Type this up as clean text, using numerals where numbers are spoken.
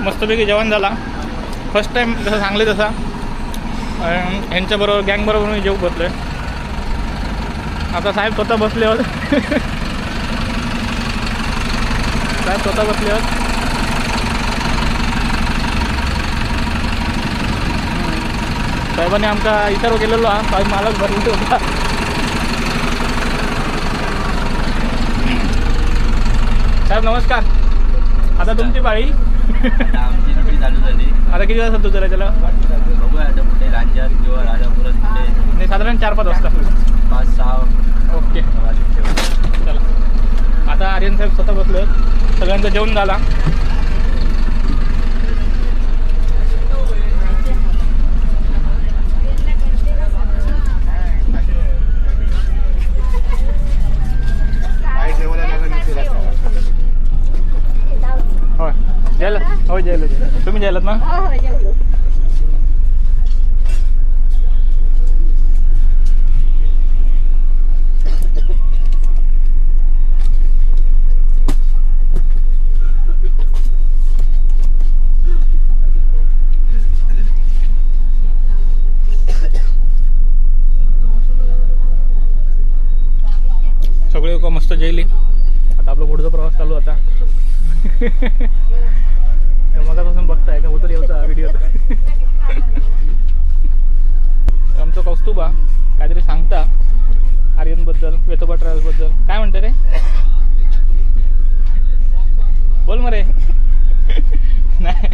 मस्तपैकी जेवण झाला. फर्स्ट टाईम जसं सांगले तसा ह्यांच्याबरोबर गँगबरोबर मी जेवू बसलो आहे. आता साहेब स्वतः बसले होत. साहेब स्वतः बसले होत. साहेबांनी आमका इशारो केलेलो हा, साहेब मालक भरले होता. साहेब नमस्कार. आता तुमची पाळी. आमची ड्युटी चालू झाली. आता किती वाजता तुझं त्याला बघूया आता कुठे लांजात किंवा राजापुरात कुठे. नाही साधारण 4-5 वाजता. 5-6. ओके चला. आता आर्यन साहेब स्वतः बसले, सगळ्यांचं जेवण झाला. होय जेवलं. हो जेवलं. तुम्ही जेवलात ना? सगळे लोक मस्त जेवली. आता आपला पुढचा प्रवास चालू आता. मगापासून बघताय का उतर येऊचा व्हिडिओ. आमचं कौस्तुभा काहीतरी सांगता आर्यनबद्दल, वेतोबा ट्रॅव्हल्सबद्दल. काय म्हणते रे? बोल मरे. नाही